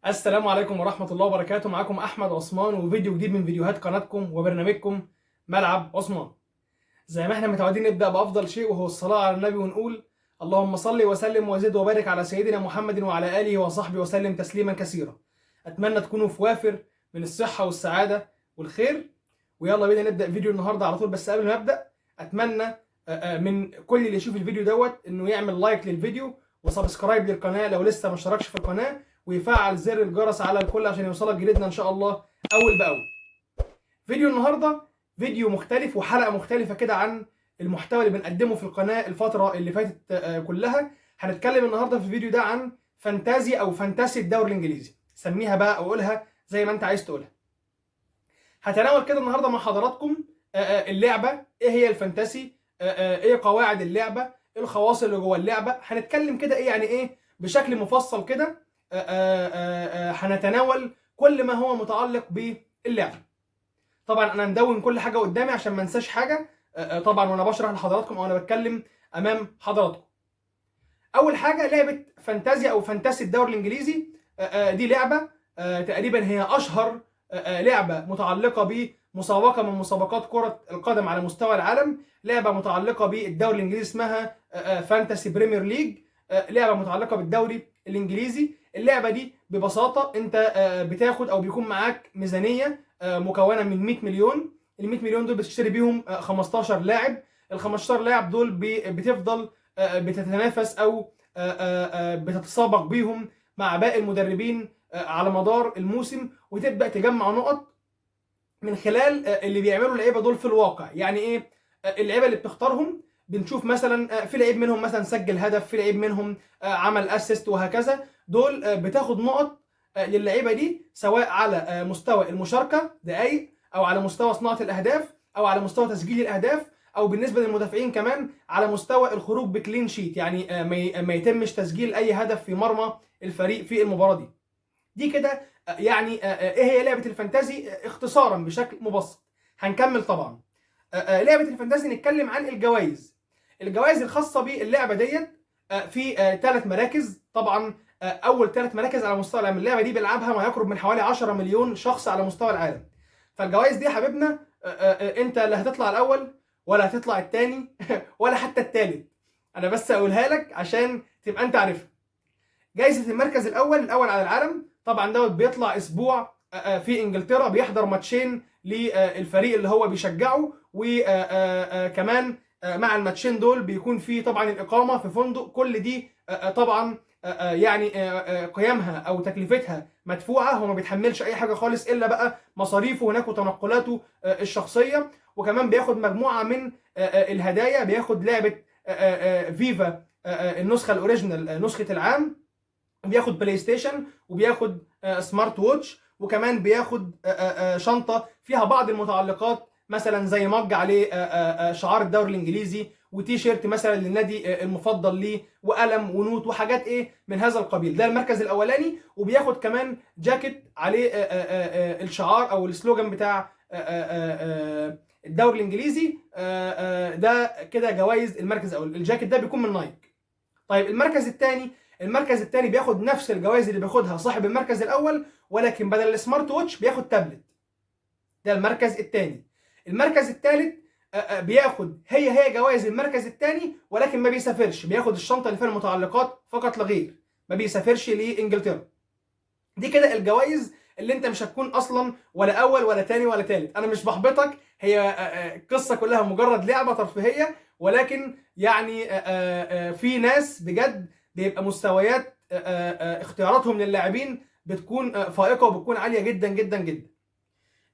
السلام عليكم ورحمة الله وبركاته. معاكم أحمد عثمان وفيديو جديد من فيديوهات قناتكم وبرنامجكم ملعب عثمان. زي ما احنا متعودين نبدأ بأفضل شيء وهو الصلاة على النبي، ونقول اللهم صل وسلم وزد وبارك على سيدنا محمد وعلى آله وصحبه وسلم تسليما كثيرا. أتمنى تكونوا في وافر من الصحة والسعادة والخير، ويلا بينا نبدأ فيديو النهاردة على طول. بس قبل ما أبدأ أتمنى من كل اللي يشوف الفيديو دوت إنه يعمل like للفيديو و subscribe للقناة لو لسه ما اشتركش في القناة، ويفعل زر الجرس على الكل عشان يوصلك جديدنا ان شاء الله اول باول. فيديو النهارده فيديو مختلف وحلقه مختلفة كده عن المحتوى اللي بنقدمه في القناة الفترة اللي فاتت كلها. هنتكلم النهارده في الفيديو ده عن fantasy او fantasy الدوري الانجليزي، سميها بقى او قولها زي ما انت عايز تقولها. هتناول كده النهارده مع حضراتكم اللعبة، ايه هي ال fantasy، ايه قواعد اللعبة، ايه الخواص اللي جوه اللعبة. هنتكلم كده ايه يعني ايه بشكل مفصل كده، هنتناول كل ما هو متعلق باللعبة. طبعا انا مدون كل حاجة قدامي عشان ما انساش حاجة طبعا وانا بشرح لحضراتكم او انا بتكلم امام حضراتكم. اول حاجة لعبه فانتازيا او fantasy الدوري الانجليزي، دي لعبه تقريبا هي اشهر لعبه متعلقه بمسابقه من مسابقات كره القدم على مستوى العالم. لعبه متعلقه بالدوري الانجليزي اسمها Fantasy Premier League، لعبه متعلقه بالدوري الانجليزي. اللعبة دي ببساطة انت بتاخد او بيكون معاك ميزانية مكونة من 100 مليون. ال 100 مليون دول بتشتري بيهم 15 لاعب. ال 15 لاعب دول بتفضل بتتنافس او بتتسابق بيهم مع باقي المدربين على مدار الموسم، وتبدا تجمع نقط من خلال اللي بيعملوا اللعيبة دول في الواقع. يعني ايه؟ اللعيبة اللي بتختارهم بنشوف مثلا في لعيب منهم مثلا سجل هدف، في لعيب منهم عمل assist وهكذا. دول بتاخد نقط للعيبة دي سواء على مستوى المشاركة دقايق، او على مستوى صناعة الاهداف، او على مستوى تسجيل الاهداف، او بالنسبة للمدافعين كمان على مستوى الخروج ب clean sheet، يعني ما يتمش تسجيل اي هدف في مرمى الفريق في المباراة دي. دي كده يعني ايه هي لعبه ال fantasy اختصارا بشكل مبسط. هنكمل طبعا لعبه ال fantasy، نتكلم عن الجوائز. الجوائز الخاصة باللعبة ديت في 3 مراكز. طبعا اول 3 مراكز على مستوى العالم. اللعبة دي بيلعبها ما يقرب من حوالي 10 مليون شخص على مستوى العالم. فالجوائز دي يا حبيبنا انت لا هتطلع الاول ولا هتطلع الثاني ولا حتى الثالث، انا بس اقولها لك عشان تبقى انت عارفها. جايزة المركز الاول، الاول على العالم طبعا دوت بيطلع اسبوع في انجلترا، بيحضر ماتشين للفريق اللي هو بيشجعه، وكمان مع الماتشين دول بيكون في طبعا الاقامة في فندق. كل دي طبعا يعني قيمها او تكلفتها مدفوعة، هو ما بيتحملش اي حاجة خالص الا بقى مصاريفه هناك وتنقلاته الشخصية. وكمان بياخد مجموعة من الهدايا، بياخد لعبه فيفا النسخة ال original نسخه العام، بياخد PlayStation، وبياخد smart watch، وكمان بياخد شنطه فيها بعض المتعلقات مثلا زي mug عليه شعار الدوري الانجليزي، وتي شيرت مثلا للنادي المفضل ليه، وقلم و note وحاجات ايه من هذا القبيل. ده المركز الاولاني. وبياخد كمان جاكيت عليه الشعار او ال slogan بتاع الدوري الانجليزي. ده كده جوائز المركز الاول. الجاكيت ده بيكون من Nike. طيب المركز الثاني، المركز الثاني بياخد نفس الجوائز اللي بياخدها صاحب المركز الاول، ولكن بدل ال smart watch بياخد تابلت. ده المركز الثاني. المركز الثالث بياخد هي جوائز المركز الثاني، ولكن ما بيسافرش، بياخد الشنطة اللي فيها المتعلقات فقط لا غير، ما بيسافرش لانجلترا. دي كده الجوائز اللي انت مش هتكون اصلا ولا اول ولا تاني ولا تالت. انا مش بحبطك، هي القصة كلها مجرد لعبه ترفيهية، ولكن يعني في ناس بجد بيبقى مستويات اختياراتهم للاعبين بتكون فائقة وبتكون عالية جدا جدا جدا.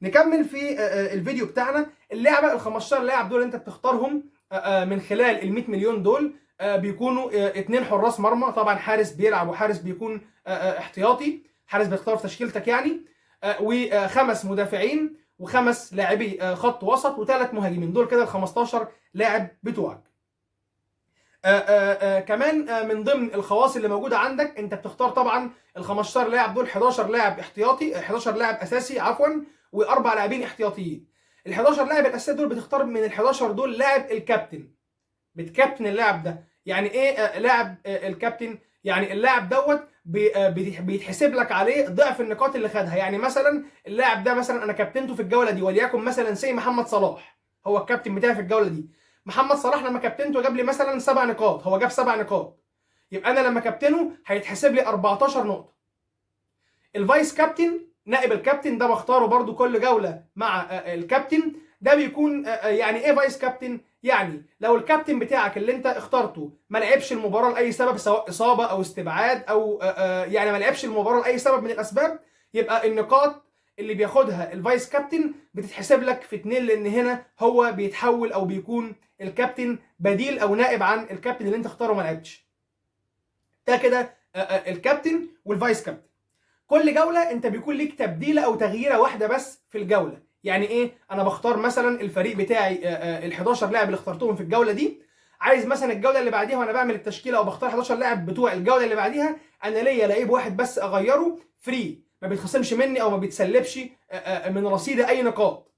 نكمل في الفيديو بتاعنا. اللعبة ال 15 لاعب دول انت بتختارهم من خلال ال 100 مليون دول، بيكونوا 2 حراس مرمى، طبعا حارس بيلعب وحارس بيكون احتياطي، حارس بيختار في تشكيلتك يعني، وخمس مدافعين وخمس لاعبي خط وسط وثلاث مهاجمين. دول كده ال 15 لاعب بتوعك. كمان من ضمن الخواص اللي موجودة عندك، انت بتختار طبعا ال 15 لاعب دول 11 لاعب احتياطي، 11 لاعب اساسي عفوا، واربع لاعبين احتياطيين. ال 11 لاعب الاساسي دول بتختار من ال 11 دول لاعب الكابتن، بتكابتن اللاعب ده. يعني ايه لاعب الكابتن؟ يعني اللاعب دوت بيختار بيتحسب لك عليه ضعف النقاط اللي خدها. يعني مثلا اللاعب ده مثلا انا كابتنته في الجولة دي، وليكن مثلا say محمد صلاح هو الكابتن بتاعي في الجولة دي. محمد صلاح لما كابتنته جاب لي مثلا 7 نقاط، هو جاب 7 نقاط، يبقى انا لما كابتنه هيتحسب لي 14 نقطه. ال vice captain، نائب الكابتن، ده بختاره برضو كل جولة مع الكابتن. ده بيكون يعني ايه vice captain؟ يعني لو الكابتن بتاعك اللي انت اخترته ما لعبش المباراة لاي سبب، سواء اصابه او استبعاد او يعني ما لعبش المباراة لاي سبب من الاسباب، يبقى النقاط اللي بياخدها ال vice captain بتتحسب لك في اتنين، لان هنا هو بيتحول او بيكون الكابتن بديل او نائب عن الكابتن اللي انت اختاره ما لعبش. ده كده الكابتن وال vice captain. كل جولة انت بيكون ليك تبديله او تغييره واحدة بس في الجوله. يعني ايه؟ انا بختار مثلا الفريق بتاعي، ال 11 لاعب اللي اخترتهم في الجولة دي، عايز مثلا الجولة اللي بعديها وانا بعمل التشكيلة او بختار 11 لاعب بتوع الجولة اللي بعديها، انا ليا لعيب واحد بس اغيره free، ما بيتخصمش مني او ما بيتسلبش من رصيدي اي نقاط.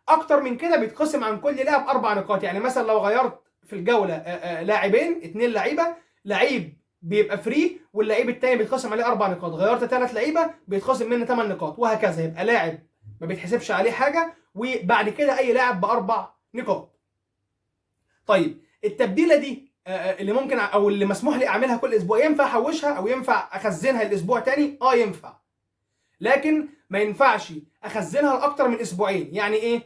اكتر من كده بيتخصم عن كل لاعب 4 نقاط. يعني مثلا لو غيرت في الجولة لاعبين، اتنين لعيبه، لعيب بيبقى free واللعيب التاني بيتخصم عليه 4 نقاط. غيرت ثلاث لعيبة بيتخصم منه 8 نقاط، وهكذا. يبقى لاعب ما بيتحسبش عليه حاجه، وبعد كده اي لاعب ب4 نقاط. طيب، التبديله دي اللي ممكن او اللي مسموح لي اعملها كل اسبوع، ينفع احوشها او ينفع اخزنها الاسبوع تاني؟ اه ينفع، لكن ما ينفعش اخزنها لاكتر من اسبوعين. يعني ايه؟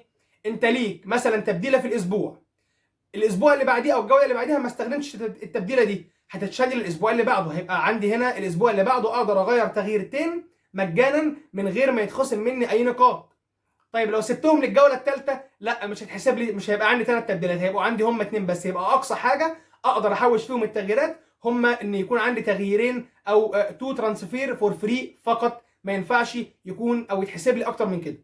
انت ليك مثلا تبديله في الاسبوع، الاسبوع اللي بعديه او الجولة اللي بعديها ما استخدمتش التبديله دي، هتتشال للاسبوع اللي بعده. هيبقى عندي هنا الاسبوع اللي بعده اقدر اغير تغييرتين مجانا من غير ما يتخصم مني اي نقاط. طيب لو سبتهم للجوله الثالثه، لا، مش هتحسب لي، مش هيبقى عندي ثلاث تبديلات، هيبقوا عندي هم اتنين بس. يبقى اقصى حاجة اقدر احوش فيهم التغييرات هم ان يكون عندي تغييرين او two transfer for free فقط، ما ينفعش يكون او يتحسب لي اكتر من كده.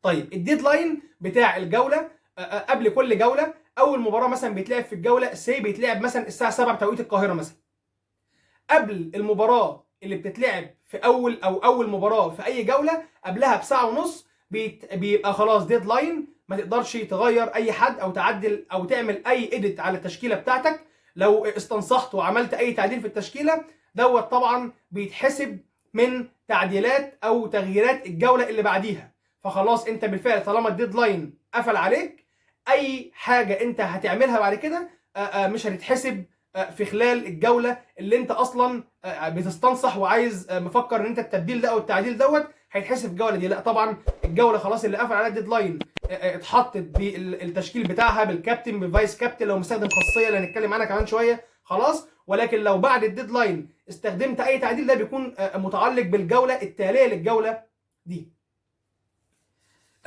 طيب، ال deadline بتاع الجوله، قبل كل جوله، اول مباراة مثلا بيتلعب في الجولة say بيتلعب مثلا الساعة 7 بتوقيت القاهرة مثلا، قبل المباراة اللي بتتلعب في اول او اول مباراة في اي جولة قبلها بساعة ونص بيبقى خلاص deadline، ما تقدرش تغير اي حد او تعدل او تعمل اي edit على التشكيلة بتاعتك. لو استنصحت وعملت اي تعديل في التشكيلة دوت، طبعا بيتحسب من تعديلات او تغييرات الجولة اللي بعديها. فخلاص انت بالفعل طالما ال deadline قفل عليك، اي حاجة انت هتعملها بعد كده مش هتتحسب في خلال الجولة اللي انت اصلا بتستنصح وعايز مفكر ان انت التبديل ده او التعديل دوت هيتحسب في الجولة دي. لا طبعا، الجولة خلاص اللي قفل عليها ال deadline اتحطت بالتشكيل بتاعها، بالكابتن، بال vice captain لو مستخدم خاصية اللي هنتكلم عنها كمان شويه، خلاص. ولكن لو بعد ال deadline استخدمت اي تعديل، ده بيكون متعلق بالجولة التالية للجوله دي.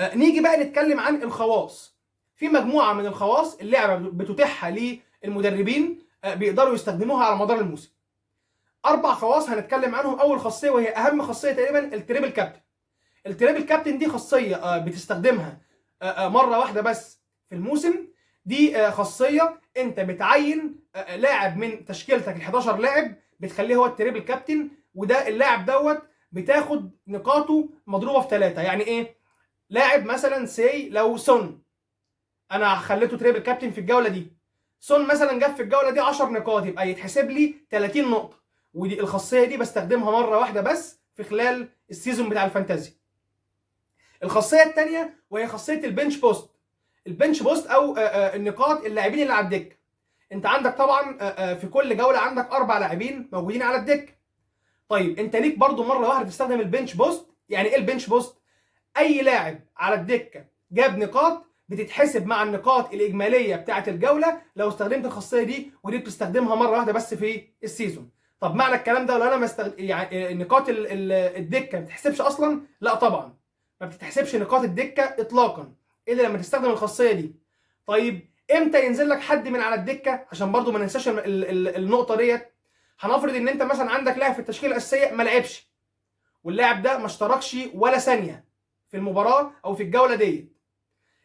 نيجي بقى نتكلم عن الخواص. في مجموعة من الخواص اللعبة بتتيحها للمدربين بيقدروا يستخدموها على مدار الموسم. اربع خواص هنتكلم عنهم. اول خاصية وهي اهم خاصية تقريبا، ال triple captain. ال triple captain دي خاصية بتستخدمها مرة واحدة بس في الموسم. دي خاصية انت بتعين لاعب من تشكيلتك ال 11 لاعب، بتخليه هو ال triple captain، وده اللاعب دوت بتاخد نقاطه مضروبة في ثلاثه. يعني ايه؟ لاعب مثلا say لو سون، انا خليته triple captain في الجولة دي، سون مثلا جاب في الجولة دي 10 نقاط، يبقى يتحسب لي 30 نقطه. ودي الخاصية دي بستخدمها مرة واحدة بس في خلال ال season بتاع ال fantasy. الخاصية الثانية وهي خاصية ال bench boost. ال bench boost او النقاط اللاعبين اللي على الدكه. انت عندك طبعا في كل جولة عندك اربع لاعبين موجودين على الدكه. طيب، انت ليك برضو مرة واحدة تستخدم ال bench boost. يعني ايه ال bench boost؟ اي لاعب على الدكة جاب نقاط بتتحسب مع النقاط الاجمالية بتاعه الجولة لو استخدمت الخاصية دي، ودي بتستخدمها مرة واحدة بس في ال season. طب معنى الكلام ده لو انا ما استخد... يعني نقاط الدكة ما بتتحسبش اصلا؟ لا طبعا، ما بتتحسبش نقاط الدكة اطلاقا الا لما تستخدم الخاصية دي. طيب، امتى ينزل لك حد من على الدكه؟ عشان برضو ما ننساش النقطة ديت. هنفرض ان انت مثلا عندك لاعب في التشكيلة الاساسية ما لعبش، واللاعب ده ما اشتركش ولا ثانية في المباراة او في الجولة ديت.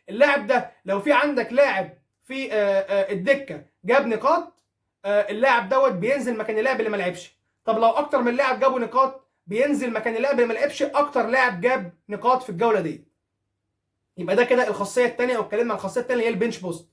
اللاعب ده لو في عندك لاعب في الدكة جاب نقاط، اللاعب دوت بينزل مكان اللاعب اللي ما لعبش. طب لو اكتر من لاعب جابوا نقاط، بينزل مكان اللاعب اللي ما لعبش اكتر لاعب جاب نقاط في الجولة دي. يبقى ده كده الخاصية الثانيه، او اتكلمنا عن الخاصية الثانية اللي هي ال bench boost.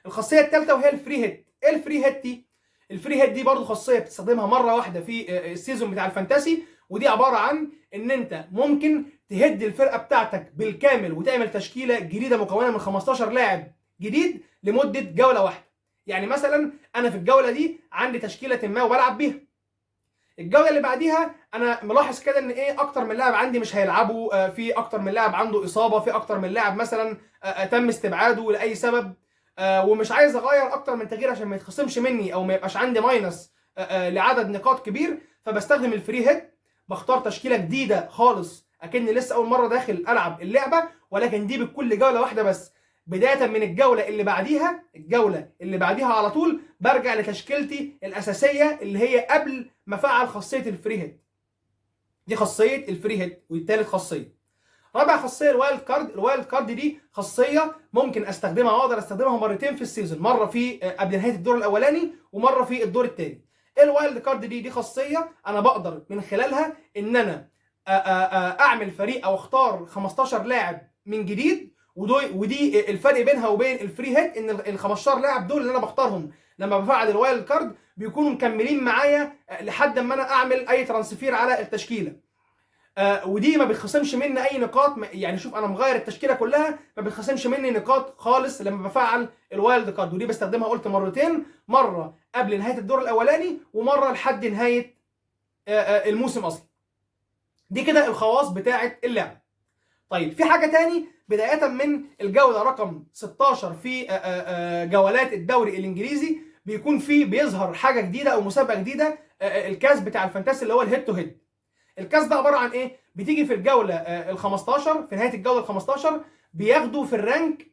الخاصية الثالثة وهي ال free hit. ايه ال free hit دي؟ ال free hit دي برضو خاصية بتستخدمها مرة واحدة في ال season بتاع ال fantasy، ودي عبارة عن ان انت ممكن تهد الفرقة بتاعتك بالكامل وتعمل تشكيله جديدة مكونة من 15 لاعب جديد لمدة جولة واحدة. يعني مثلا انا في الجولة دي عندي تشكيله ما وبلعب بيها، الجولة اللي بعديها انا ملاحظ كده ان ايه اكتر من لاعب عندي مش هيلعبوا، في اكتر من لاعب عنده اصابه، في اكتر من لاعب مثلا تم استبعاده لاي سبب، ومش عايز اغير اكتر من تغيير عشان ما يتخصمش مني او ما يبقاش عندي minus لعدد نقاط كبير، فبستخدم ال free hit، بختار تشكيله جديدة خالص اكني لسه اول مرة داخل العب اللعبة، ولكن دي بتكون لجوله واحدة بس. بداية من الجولة اللي بعديها، الجولة اللي بعديها على طول برجع لتشكيلتي الاساسية اللي هي قبل ما افعل خاصية ال free hit. دي خاصية ال free hit، ودي تالت خاصية. رابع خاصية ال wild card. ال wild card دي خاصية ممكن استخدمها واقدر استخدمها مرتين في ال season، مرة في قبل نهاية الدور الاولاني ومرة في الدور الثاني. ايه ال wild card دي؟ دي خاصية انا بقدر من خلالها ان انا اعمل فريق او اختار 15 لاعب من جديد، ودي الفرق بينها وبين ال free hit ان ال 15 لاعب دول اللي انا بختارهم لما بفعل ال wild card بيكونوا مكملين معايا لحد ما انا اعمل اي transfer على التشكيلة. ودي ما بتخصمش مني اي نقاط، يعني شوف انا مغير التشكيلة كلها ما بتخصمش مني نقاط خالص لما بفعل ال wild card، ودي بستخدمها قلت مرتين، مرة قبل نهاية الدور الاولاني ومرة لحد نهاية الموسم اصلا. دي كده الخواص بتاعه اللعبة. طيب في حاجة تاني، بداية من الجولة رقم 16 في جولات الدوري الانجليزي بيكون في بيظهر حاجة جديدة او مسابقة جديدة، الكاس بتاع ال fantasy اللي هو ال head to head. الكاس ده عبارة عن ايه؟ بتيجي في الجولة ال 15، في نهاية الجولة ال 15 بياخدوا في ال rank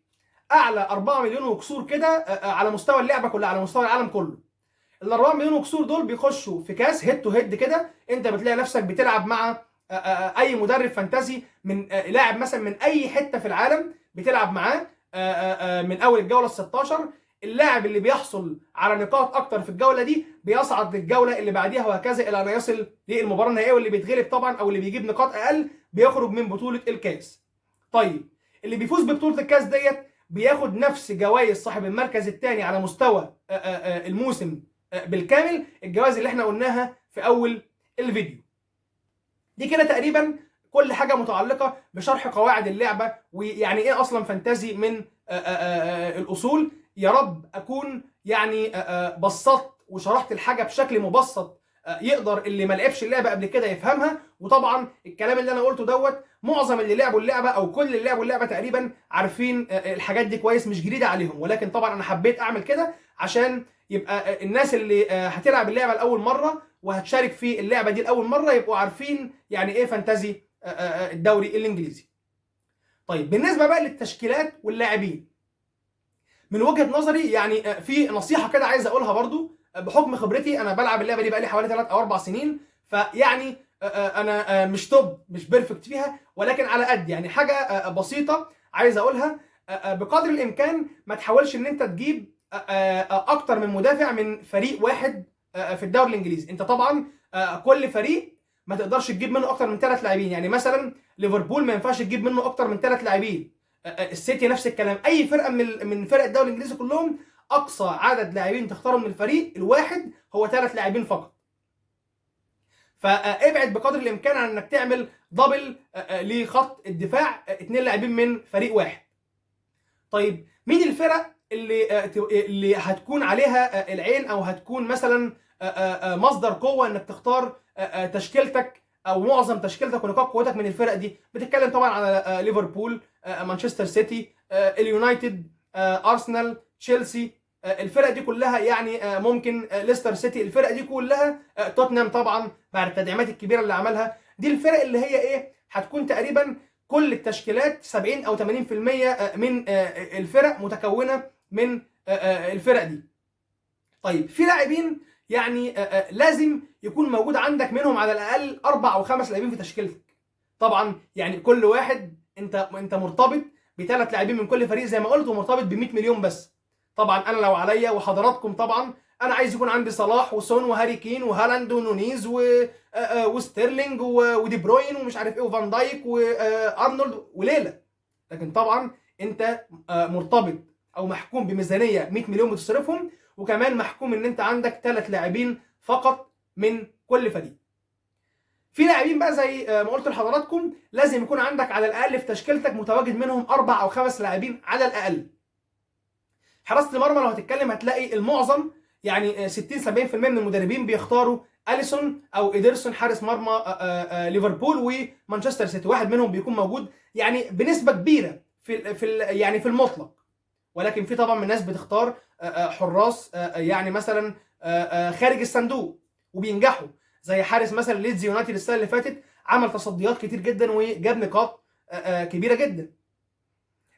اعلى 4 مليون وكسور كده على مستوى اللعبة كلها، على مستوى العالم كله. ال 4 مليون وكسور دول بيخشوا في كاس head to head كده، انت بتلاقي نفسك بتلعب مع اي مدرب fantasy من لاعب مثلا من اي حتة في العالم، بتلعب معاه من اول الجولة ال 16. اللاعب اللي بيحصل على نقاط اكتر في الجولة دي بيصعد للجوله اللي بعديها، وهكذا الى ان يصل للمباراة النهائية، واللي بيتغلب طبعا او اللي بيجيب نقاط اقل بيخرج من بطوله الكاس. طيب اللي بيفوز ببطولة الكاس ديت بياخد نفس جوائز صاحب المركز الثاني على مستوى الموسم بالكامل، الجوائز اللي احنا قلناها في اول الفيديو. دي كده تقريبا كل حاجة متعلقه بشرح قواعد اللعبة ويعني ايه اصلا fantasy من الاصول. يا رب اكون يعني بسطت وشرحت الحاجة بشكل مبسط يقدر اللي ما لعبش اللعبة قبل كده يفهمها. وطبعا الكلام اللي انا قلته دوت معظم اللي لعبوا اللعبة او كل اللي لعبوا اللعبة تقريبا عارفين الحاجات دي كويس، مش جديدة عليهم، ولكن طبعا انا حبيت اعمل كده عشان يبقى الناس اللي هتلعب اللعبة لاول مرة وهتشارك في اللعبة دي لاول مرة يبقوا عارفين يعني ايه fantasy الدوري الانجليزي. طيب بالنسبة بقى للتشكيلات واللاعبين، من وجهه نظري يعني في نصيحة كده عايز اقولها برضو بحكم خبرتي، انا بلعب اللعبة دي بقالي حوالي 3 او 4 سنين، فيعني انا مش top مش perfect فيها، ولكن على قد يعني حاجة بسيطة عايز اقولها، بقدر الامكان ما تحاولش ان انت تجيب اكتر من مدافع من فريق واحد في الدوري الانجليزي. انت طبعا كل فريق ما تقدرش تجيب منه اكتر من 3 لاعبين، يعني مثلا ليفربول ما ينفعش تجيب منه اكتر من 3 لاعبين، السيتي نفس الكلام، اي فرقه من فرق الدوري الانجليزي كلهم اقصى عدد لاعبين تختارهم من الفريق الواحد هو 3 لاعبين فقط. فابعد بقدر الامكان عن انك تعمل double لخط الدفاع 2 لاعبين من فريق واحد. طيب مين الفرق اللي هتكون عليها العين او هتكون مثلا مصدر قوة انك تختار تشكيلتك او معظم تشكيلتك ونقاط قوتك من الفرق دي؟ بتتكلم طبعا على ليفربول، مانشستر سيتي، اليونايتد، ارسنال، تشيلسي، الفرق دي كلها يعني ممكن ليستر سيتي، الفرق دي كلها، توتنهام طبعا بعد التدعيمات الكبيرة اللي عملها. دي الفرق اللي هي ايه هتكون تقريبا كل التشكيلات 70 او 80% من الفرق متكونه من الفرق دي. طيب في لاعبين يعني لازم يكون موجود عندك منهم على الاقل 4 او 5 لاعبين في تشكيلتك. طبعا يعني كل واحد انت مرتبط ب3 لاعبين من كل فريق زي ما قلت، ومرتبط ب 100 مليون بس. طبعا انا لو عليا وحضراتكم طبعا انا عايز يكون عندي صلاح وسون وهاري كين وهالاند ونونيز وستيرلينج ودي بروين ومش عارف ايه وفان دايك وارنولد وليلة، لكن طبعا انت مرتبط او محكوم بميزانيه 100 مليون بتصرفهم، وكمان محكوم ان انت عندك 3 لاعبين فقط من كل فريق. في لاعبين بقى زي ما قلت لحضراتكم لازم يكون عندك على الاقل في تشكيلتك متواجد منهم 4 او 5 لاعبين على الاقل. حراسة المرمى لو هتتكلم هتلاقي المعظم يعني 60 70% من المدربين بيختاروا اليسون او إيدرسون حارس مرمى ليفربول ومانشستر سيتي، واحد منهم بيكون موجود يعني بنسبة كبيرة في في يعني في المطلق. ولكن في طبعا من الناس بتختار حراس يعني مثلا خارج الصندوق وبينجحوا، زي حارس مثلا ليدز يونايتد السنة اللي فاتت عمل تصديات كتير جدا وجاب نقاط كبيرة جدا.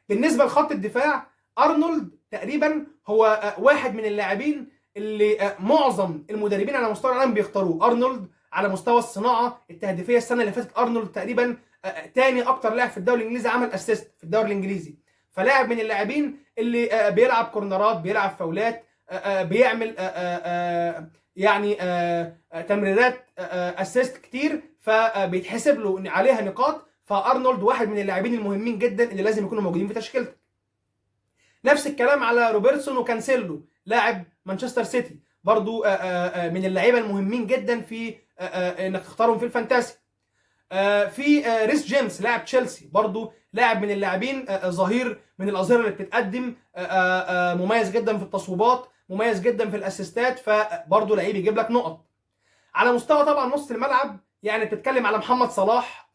بالنسبة لخط الدفاع، ارنولد تقريبا هو واحد من اللاعبين اللي معظم المدربين على مستوى العالم بيختاروه. ارنولد على مستوى الصناعة التهديفيه السنة اللي فاتت ارنولد تقريبا تاني اكتر لاعب في الدوري الانجليزي عمل assist في الدوري الانجليزي، فلاعب من اللاعبين اللي بيلعب كورنرات، بيلعب فاولات، بيعمل يعني تمريرات assist كتير، فبيتحسب له عليها نقاط. فارنولد واحد من اللاعبين المهمين جدا اللي لازم يكونوا موجودين في تشكيلتك. نفس الكلام على روبرتسون وكانسيلو لاعب مانشستر سيتي، برضو من اللعيبة المهمين جدا في انك تختارهم في ال fantasy. في ريس جيمس لاعب تشيلسي، برضو لاعب من اللاعبين ظهير من الاظهرة اللي بتتقدم، مميز جدا في التصويبات، مميز جدا في الاسيستات، فبرضو لعيب يجيب لك نقط. على مستوى طبعا نص الملعب يعني بتتكلم على محمد صلاح.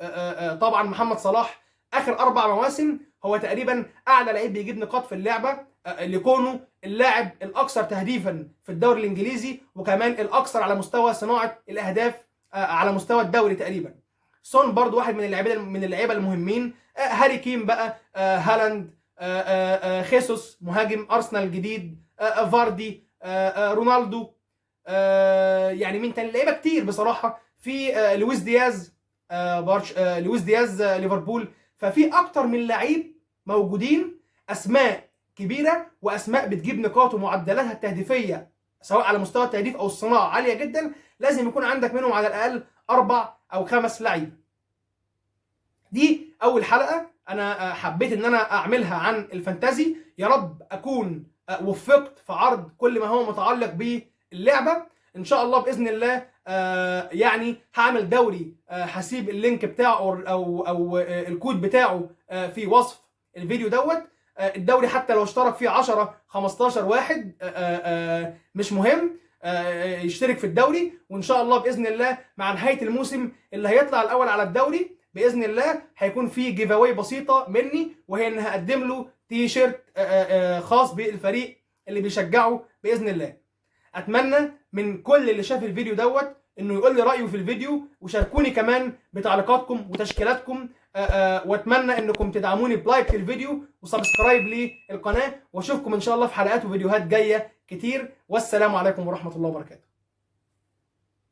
طبعا محمد صلاح اخر 4 مواسم هو تقريبا اعلى لعيب بيجيب نقاط في اللعبة، لكونه اللاعب الاكثر تهديفا في الدوري الانجليزي، وكمان الاكثر على مستوى صناعة الاهداف على مستوى الدوري تقريبا. سون برضو واحد من اللعيبة المهمين، هاري كين بقى، هالاند، خيسوس مهاجم ارسنال الجديد، فاردي، رونالدو، يعني مين تاني؟ لعيبة كتير بصراحة. في لويس دياز، لويس دياز ليفربول. ففي اكتر من لعيب موجودين، اسماء كبيرة واسماء بتجيب نقاط ومعدلاتها التهديفيه سواء على مستوى التهديف او الصناعة عالية جدا، لازم يكون عندك منهم على الاقل 4 او 5 لعيبة. دي اول حلقة انا حبيت ان انا اعملها عن ال fantasy. يا رب اكون وفقت في عرض كل ما هو متعلق باللعبة. ان شاء الله باذن الله يعني هعمل دوري، هسيب ال link بتاعه او الكود بتاعه في وصف الفيديو دوت. الدوري حتى لو اشترك فيه 10 15 واحد مش مهم، يشترك في الدوري، وان شاء الله باذن الله مع نهاية الموسم اللي هيطلع الاول على الدوري باذن الله هيكون في giveaway بسيطة مني، وهي ان هقدم له تي شيرت خاص بالفريق اللي بيشجعه باذن الله. اتمنى من كل اللي شاف الفيديو دوت انه يقول لي رايه في الفيديو، وشاركوني كمان بتعليقاتكم وتشكيلاتكم، واتمنى انكم تدعموني ب like للفيديو و subscribe للقناة، واشوفكم ان شاء الله في حلقات وفيديوهات جاية كتير. والسلام عليكم ورحمة الله وبركاته.